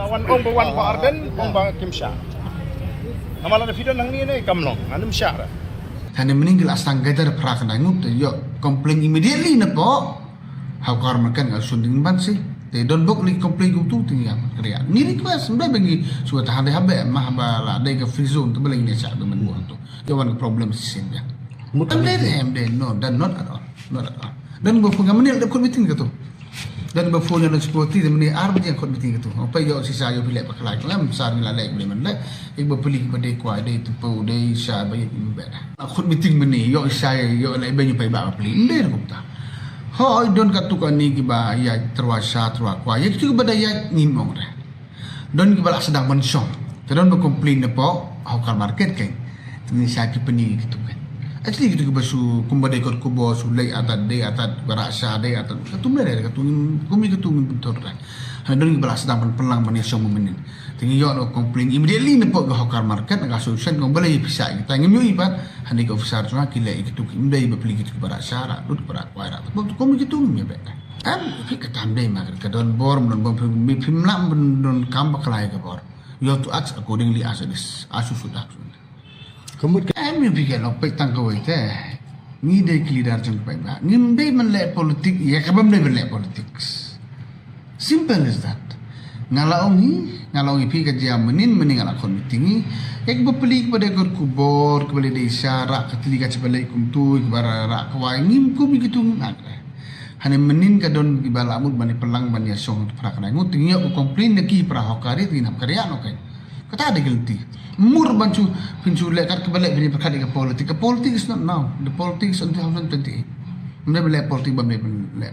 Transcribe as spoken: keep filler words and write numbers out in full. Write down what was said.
Wan ong ba wan ba Ardent, ong ba kim shah. Namar lada phi don hangne ne kam long, ngam shah ra. Hynrei mynnin ki la sdang gather phra khyndai ngut te ïoh complain immediately napoh Hawkar Market, nga shu dang ban sih. Te don bok lei complain kumtu te ngi ïa kren. Ngi request, ym dei ba ngi shu ta hynrei haba ma haba la dei ka free zone te balei ngi shah ba mynta tu. Ïa wan ka problem shisien ïa. Ym dei, ym dei, no, done, not at all. Not at all. Don ba phone nga mynne la dep khot meeting katu. Don ba phone ïa don security, te mynne ar baje khot meeting katu. Haba ïoh shisha ïoh phi leh bakla, khlem sar ngi la leh, ngi leh mynne. Ïa ba pli ba dei kwai, dei tympew, dei sha ba ïa ba. Khot meeting mynne, ïoh shisha, ïoh leh ba ngi peit ba pli. Ym dei ruh kumta. Hooid, don katto katne kiba ïaid tyrwa sha tyrwa kwai. Ïa kitu kiba da ïaid ngim ong re. Don kiba la sdang ban shong. Te don ba complain napoh Hawkar Market kein. Te ngin shah ki pyni kitu kein. Actually kitu kiba shu kumba dei kot khubor shu leit artat, dei artat, ba rah sha dei artat. Katu ym lei re, katu ngim, kum ïa katu ngim pynthor re. Hynrei don kiba la sdang ban pynlang ban ïashong mynnin. Te ngi ïoh na complain immediately napoh ka Hawkar Market, na ka association, kong balei phi shah ïa kita, ngim ïohi pat. Hynrei ka officer jong nga ki leh ïa kitu, ym dei ba pli kitu kiba rah sha, rah lut, kiba rah kwai, rah tympew, te kum ïa kitu ngim ïa beh. Em, phi, kata ym dei ma ka don bor, ym don bor, phi, phim lah ban don kam bakla ïa ka bor. You have to act accordingly as it is, as you should act. Ka mut ka em, ïa phi ka long peit tang kawei te. Ngi dei ki leader jong ka paidbah. Ngim dei ban leh politik ïa kaba ym dei ban leh politics. Simple as that. Nga la ong hi, nga la ong hi phi ka jia mynnin, mynnin nga la khot meeting hi. Ïa kaba pli kaba dei kot khubor, kaba leit dei sha, rah ka tli ka chiba leit kumtu, kaba rah, rah kwai, ngim kum ïa kitu ngim ong re. Hynrei mynnin ka don kiba la mut ban ïa pynlang ban ïashong phra khyndai ngut, te ngi ïoh ka complain na ki para hawkar, te ngin hap kyrïah noh kein. Kata dei guilty. Mut ban shu, phin shu leh kat kaba leh, phin ïa pyrkhat ïa ka politik. Ka politik is not now. The politics on two thousand twenty-eight. Ym dei ban leh politik ba ym dei ban leh.